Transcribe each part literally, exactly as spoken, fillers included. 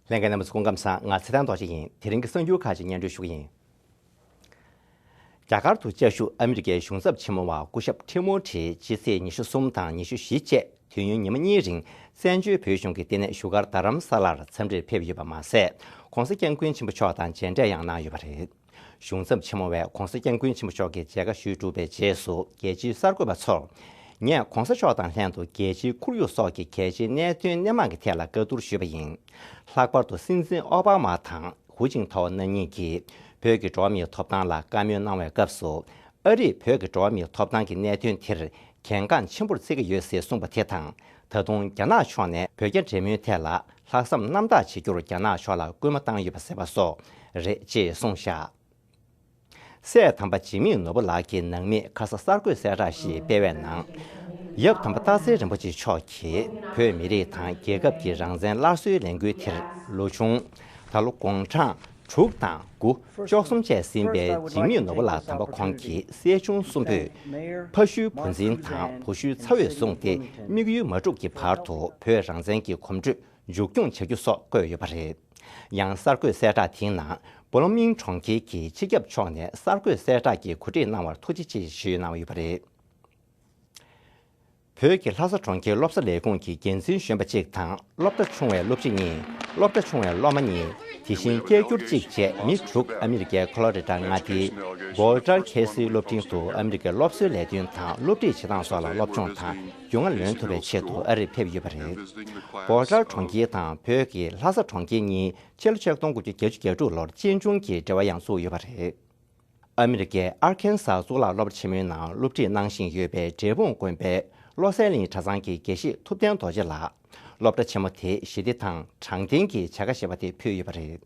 ལྷན་རྒྱས་རྣམ་པ་ཚོ་སྐུ་ཁམས་བཟང་། ང་ཚེ་བརྟན་རྡོ་རྗེ་ཡིན། དེ་རིང་གི་གསར་འགྱུར་ཁག་ཅིག་སྙན་སྒྲོན་ཞུ་གི་ཡིན། རྒྱ་གར་དུ་བཅའ་བཞུགས་ཨ་མི་རི་ཀའི་གཞུང་ཚབ་ཆེན་མོ་བ་སྐུ་ཞབས་ཁྲི་མོ་ཁྲི་ཕྱི་ཚེས་ཉི་ཤུ་གསུམ་དང་ཉི་ཤུ་བཞི་བཅས་དུས་ཡུན་ཉི་མ་གཉིས་རིང་བཙན་བྱོལ་བོད་གཞུང་གི་ལྟེ་གནས་བཞུགས་སྒར་རྡ་རམ་ས་ལར་འཚམས་འདྲིར་ཕེབས་ཡོད་པ་མ་ཟད། ྋགོང་ས་ྋསྐྱབས་མགོན་ཆེན་པོ་མཆོག་དང་མཇལ་འཕྲད་ཡང་གནང་ཡོད་པ་རེད། གཞུང་ཚབ་ཆེན་མོ་བས་ྋགོང་ས་ྋསྐྱབས་མགོན་ཆེན་པོ་མཆོག་གི་མཇལ་ཁ་ཞུས་གྲུབ་པའི་རྗེས་སུ་རྒྱལ་སྤྱིའི་གསར་འགོད་པ་ཚོར། ངས་ྋགོང་ས་མཆོག་དང་ལྷན་དུ་རྒྱལ་སྤྱིའི་ཁོར་ཡུག་སོགས་ཀྱི་གལ་ཆེའི་གནད་དོན་སྣེ་མང་གི་ཐད་ལ་བཀའ་བསྡུར་ཞུས་པ་ཡིན། ལྷག་པར་དུ་སྲིད་འཛིན་ཨོ་བྷ་མ་དང་ཧུའུ་ཅིན་ཐའོ་རྣམ་གཉིས་ཀྱིས་བོད་ཀྱི་འགྲོ་བ་མིའི་ཐོབ་ཐང་ལ་བཀའ་མོལ་གནང་བའི་སྐབས་སུ། ཨ་རིས་བོད་ཀྱི་འགྲོ་བ་མིའི་ཐོབ་ཐང་གི་གནད་དོན་དེར་གལ་འགངས་ཆེན་པོར་བརྩི་གི་ཡོད་ཅེས་གསུངས་པ་དེ་དང་། ད་དུང་རྒྱ་ནག་ཕྱོགས་ནས་བོད་རྒྱ་འབྲེལ་མོལ་ཐད་ལ་ལྷག་བསམ་རྣམ་དག་བྱེད་རྒྱུར་རྒྱ་ནག་ཕྱོགས་ལ་སྐུལ་མ་བཏང་ཡོད་པ་ཟེར་བ་སོགས་རེད་ཅེས་གསུངས་བཞག་སྲས་དམ་པ་འཇིགས་མེད་ནོར་བུ་ལགས་ཀྱི་ནང་མིས་ཁ་ས་གསར་འགོད་གསལ་བསྒྲགས་ཤིག་སྤེལ་བའི་ནང་། ཡབ་དམ་པ་སྟག་འཚེར་རིན་པོ་ཆེ་མཆོག་གིས་བོད་མི་རིགས་དང་རྒྱལ་ཁབ་ཀྱི་རང་བཙན་སླར་གསོའི་ལས་འགུལ་དེར་ལོ་ཆུང་། ད་ལོ་དགུང་གྲངས་དྲུག་དང་དགུ། བཅུ་གསུམ་བཅས་ཟིན་པའི་འཇིགས་མེད་ནོར་བུ་ལགས་དམ་པ་ཁོང་གིས་སྲས་ཆུང་གསུམ་པོས་ཕ་ཤུལ་བུ་འཛིན་དང་བུ་ཤུལ་ཚ་བོས་བཟུང་སྟེ། དམིགས་ཡུལ་མ་འགྲུབ་ཀྱི་བར་དུ་བོད་རང་བཙན་གྱི་གོམ་བགྲོད་མཇུག་སྐྱོང་བྱ་རྒྱུ་སོགས་བཀོད་ཡོད་པ་རེད། ཡང་གསར་འགོད་གསལ་བསྒྲགས་དེའི་ནང་། པོ་ལོ་མིང་གྲོང་ཁྱེར་གྱི་སྤྱི་ཁྱབ་མཆོག་ནས་གསར་འགོད་གསལ་བསྒྲགས་ཀྱི་གོ་སྒྲིག་གནང་བར་ཐུགས་རྗེ་ཆེ་ཞུས་གནང་ཡོད་པ་རེད། བོད་ཀྱི་ལྷ་ས་གྲོང་ཁྱེར་སློབ་གསོ་ལས་ཁུངས་ཀྱི་འགན་འཛིན་གཞོན་པ་གཅིག་དང་སློབ་གྲྭ་ཆུང་བའི་སློབ་ཁྲིད་གཉིས། སློབ་གྲྭ་ཆུང་བའི་སློབ་མ་གཉིས། དེ་བཞིན་སྐད་སྒྱུར་གཅིག་བཅས་མི་དྲུག་ཨ་མི་རི་ཀའི་ཁོ་ལོ་རེ་ཌ་མངའ་སྡེའི་བོལ་ཊར་ཁེ་སིའི་སློབ་འབྲིང་དུ་ཨ་མི་རི་ཀའི་སློབ་གསོའི་ལས་དོན་དང་སློབ་ཁྲིད་བྱེད་སྟངས་སོགས་ལ་སློབ་སྦྱོང་དང་རྒྱུས་མངའ་ལོན་ཐུབ་པའི་ཆེད་དུ་ཨ་རིར་ཕེབས་ཡོད་པ་རེད། བོལ་ཊར་གྲོང་ཁྱེར་དང་བོད་ཀྱི་ལྷ་ས་གྲོང་ཁྱེར་གཉིས་ཕྱི་ལོ་ཆིག་སྟོང་དགུ་བརྒྱ་བརྒྱད་ཅུ་གྱ་དྲུག་ལོར་གཅེན་གཅུང་གི་འབྲེལ་བ་ཡང་བཙུགས་ཡོད་པ་རེད། ཨ་མི་རི་ཀའི་ཨར་ཁན་སཱ་གཙུག་ལག་སློབ་གྲྭ་ཆེན་མོའི་ནང་སློབ་ཁྲིད་གནང་བཞིན་ཡོད་པའི་འབྲས་སྤུངས་དགོན་པའི་བློ་གསལ་གླིང་གྲྭ་ཚང་གི་དགེ་བཤེས་ཐུབ་བསྟན་རྡོ་རྗེ་ལགས། སློབ་གྲྭ་ཆེན་མོ་དེའི་ཞི་བདེ་དང་དྲང་བདེན་གྱི་བྱ་དགའ་ཞེས་པ་དེ་ཕུལ་ཡོད་པ་རེད།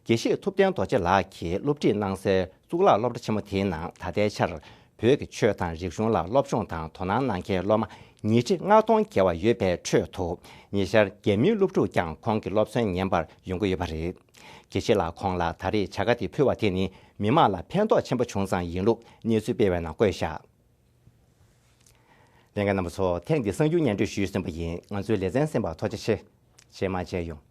དགེ་བཤེས་ཐུབ་བསྟན་རྡོ་རྗེ་ལགས་ཀྱིས་སློབ་ཁྲིད་གནང་སའི་གཙུག་ལག་སློབ་གྲྭ་ཆེན་མོ་དེའི་ནང་ད་ལྟའི་ཆར་བོད་ཀྱི་ཆོས་དང་རིག་གཞུང་ལ་སློབ་སྦྱོང་དང་དོ་སྣང་གནང་མཁན་སློབ་མ་ཉིས་ཁྲི་ལྔ་སྟོང་བརྒལ་བ་ཡོད་པའི་ཁྲོད་དུ། ཉེ་ཆར་རྒྱ་མིའི་སློབ་ཕྲུག་ཀྱང་ཁོང་གི་སློབ་ཚན་ཉན་པར་ཡོང་གི་ཡོད་པ་རེད། དགེ་བཤེས་ལགས་ཁོང་ལ་ད་རེས་བྱ་དགའ་དེ་ཕུལ་བ་དེ་ནི་མི་མང་ལ་ཕན་ཐོགས་ཆེན་པོ་བྱུང་ཙང་ཡིན་ལུགས་གནས་ཚུལ་སྤེལ་བའི་ནང་བཀོད་བཞག་ལྷན་རྒྱས་རྣམ་པ་ཚོ། ཐེངས་འདིའི་གསར་འགྱུར་སྙན་སྒྲོན་ཞུས་ཟིན་པ་ཡིན། ང་ཚོའི་ལེ་ཚན་གསན་པར་ཐུགས་རྗེ་ཆེ། རྗེས་མ་མཇལ་ཡོང་།